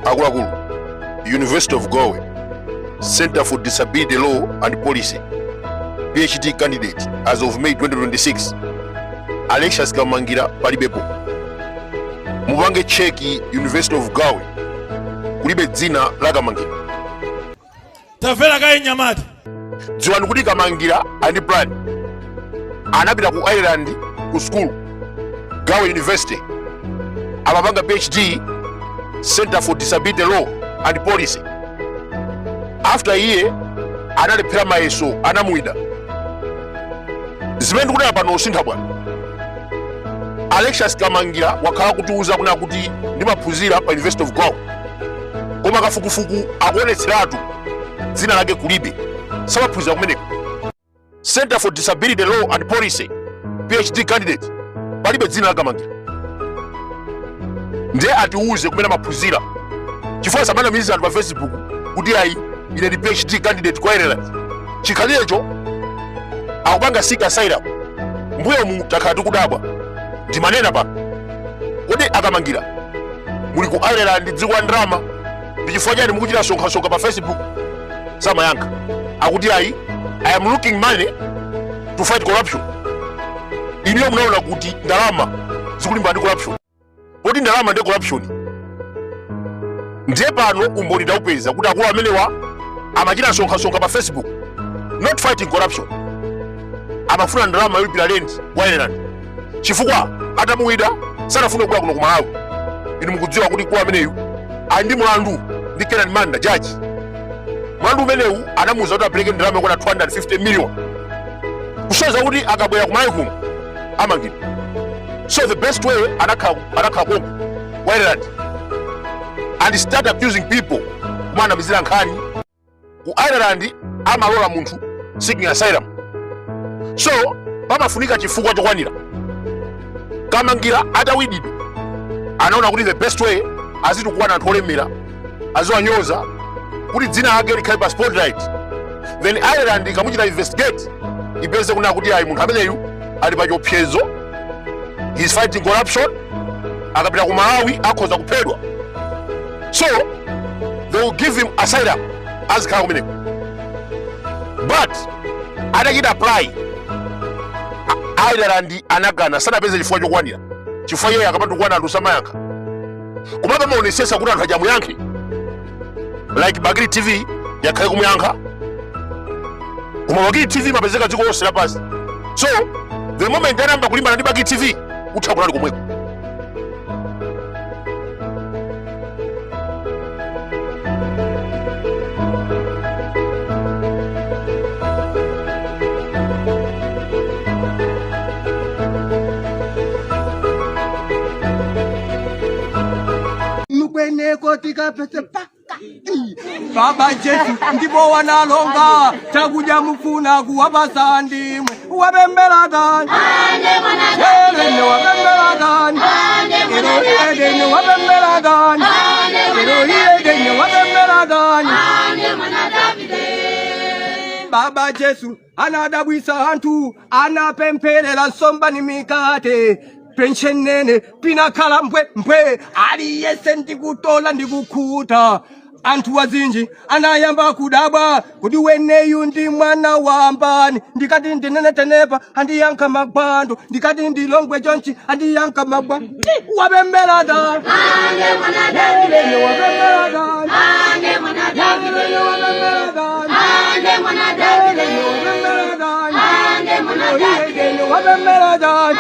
Akuluakulu, University of Galway, Center for Disability Law and Policy, PhD candidate as of May 2026, Alexious Kamangira palibepo. Mupange check University of Galway, kulibe dzina la Kamangira. Tamvera kaye nyamata. Dziwani kuti Kamangira and plan anapita ku Ireland ku school, Galway University, amapanga PhD, Center for Disability Law and Policy. After iye analephera mayeso, anamuwida. Zimene ndikunena pano usintha bwana. Alexious Kamangira wakhala kutiuza kuna kuti ndimaphunzira pa University of Galway, koma kafukufuku akuonetseratu dzina lake kulibe, samaphunzira kumeneko. Center for Disability Law and Policy, PhD candidate, palibe dzina la Kamangira. Ndiye atiuze kumene amaphunzira, chifukwa samanamiza anthu pa Facebook kuti ayi, ine ndi PhD candidate kwa Ireland, chikhalirecho akupanga seek asylum. Mbuyo mu takhala tikudabwa, ndimanena pano, kodi akamangira muli ku Ireland, dziko la ndalama, ndi chifukwa chani mukuchita sonkhasonkha pa Facebook? Samayankha, akuti ayi, I am looking money to fight corruption. Inuyo munaona kuti ndalama zikulimbana ndi corruption, poti ndalama ndi corruption. Ndiye pano umboni taupeza kuti akulu amenewa amachita sonkhasonkha pa Facebook, not fighting corruption, amafuna ndalama yolipira rent kwa Ireland, chifukwa atamuwida sanafune kubwera kuno ku Malawi. Inu mukudziwa kuti mkulu ameneyu ali ndi mulandu ndi Kenan Manda judge. Mlandu umenewu anamuuza kuti apereke ndalama yokwana 250 million, kusonyeza kuti akabwera ku Malawi kuno amangidwa. So the best way, anakhala konko ku Ireland and start accusing people, kumanamizira nkhani. Ku Ireland amalola munthu seeking asylum, so pamafunika chifukwa chokwanira. Kamangira atawididwa anaona kuti the best way, azitukwana anthu olemera, aziwanyoza kuti dzina lake likhale pa spotlight, then Ireland ikamuchita investigate ipeze kunena kuti ayi, munthu ameneyu ali pa chiopsezo, he is fighting corruption, akapita ku Malawi akhoza kuphedwa, so they will give him asylum, azikhala kumeneko. But adachita apply, Ireland anakana, sanapeze chifukwa chokwanira, chifukwa iye akamatukwana anthu samayankha, koma pamaonesesa kuti anthu ajamuyankhe, like Bakili TV yakhale kumuyankha, koma Bakili TV imapezeka dziko lonse lapansi. So the moment anayamba kulimbana ndi Bakili TV, kutha kunali komweko. Mukweneko tikapese paka. Baba Jesu ndipo wanalonga chakudya, mufuna kuwapasa ndimwe wapembela tani elene wapembela tani eloiyedene wapembela tani eloiyedene wapembela tani. Baba Jesu anadabwisa anthu, anapempherera nsomba ni mikate, penchenene pinakhala mbwe mbwe, aliyese ndikutola ndikukhuta. Anthu wazinji anayamba kudabwa kuti weneyu ndi mwana wa mbani. Ndikati ndinene tenepa andiyankha magwando, ndikati ndilongwe chonchi andiyankha magwa. Wapembela da wapembela da wapembela da wapembela da.